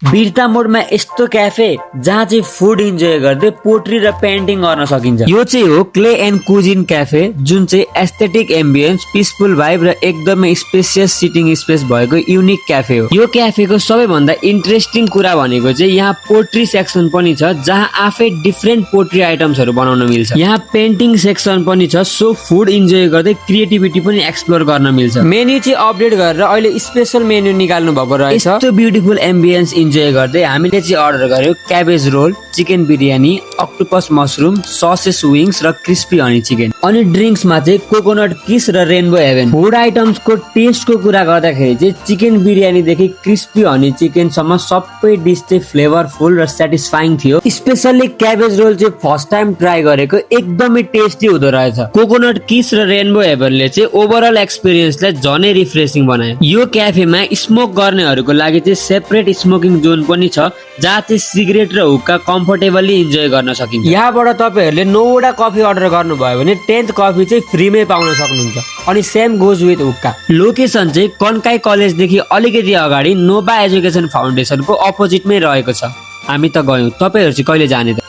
बिर्ता मोडमा यस्तो क्याफे जहाँ चाहिँ फुड इन्जोय गर्दै पोट्री र पेन्टिङ गर्न सकिन्छ। यो चाहिँ हो क्ले एन्ड कुजिन क्याफे, जुन चाहिँ एस्थेटिक एम्बियन्स, पिसफुल भाइब र एकदमै स्पेसियस सिटिङ स्पेस भएको युनिक क्याफे हो। यो क्याफेको सबैभन्दा इन्ट्रेस्टिङ कुरा भनेको चाहिँ यहाँ पोट्री सेक्सन पनि छ, जहाँ आफै डिफ्रेन्ट पोट्री आइटम्सहरू बनाउन मिल्छ। यहाँ पेन्टिङ सेक्सन पनि छ, सो फुड इन्जोय गर्दै क्रिएटिभिटी पनि एक्सप्लोर गर्न मिल्छ। मेन्यु चाहिँ अपडेट गरेर अहिले स्पेशल मेन्यु निकाल्नु भएको रहेछ। यस्तो ब्युटिफुल एम्बियन्स इन्जोय गर्दै हामीले चाहिँ अर्डर गर्यो cabbage roll, chicken biryani, octopus mushroom, sausage wings र क्रिस्पी हनी चिकन। अनि ड्रिङ्क्समा चाहिँ कोकोनट किस र रेनबो हेभेन। फुड आइटम्सको टेस्टको कुरा गर्दाखेरि चाहिँ चिकन बिरयानीदेखि क्रिस्पी हनी चिकनसम्म सबै डिस चाहिँ फ्लेभरफुल र सेटिस्फाइङ थियो। स्पेसल्ली क्याबेज रोल चाहिँ फर्स्ट टाइम ट्राई गरेको एकदमै टेस्टी हुँदो रहेछ। कोकोनट किस र रेनबो हेभेनले चाहिँ ओभरअल एक्सपिरियन्सलाई झनै रिफ्रेसिङ बनायो। यो क्याफेमा स्मोक गर्नेहरूको लागि चाहिँ सेपरेट स्मोकिङ जोन पनि छ, जहाँ चाहिँ सिगरेट र हुक्का कम्फर्टेबली इन्जोय गर्न सकिन्छ। यहाँबाट तपाईहरुले 9वटा कफी अर्डर गर्नुभयो भने 10th कफी चाहिँ फ्रीमै पाउन सक्नुहुन्छ। अनि सेम गोज विथ हुक्का। लोकेसन चाहिँ कन्काई कलेजदेखि अलिकति अगाडि नोभा एजुकेसन फाउन्डेसनको अपोजिटमै रहेको छ। हामी त गयौं, तपाईहरु चाहिँ कहिले जाने त?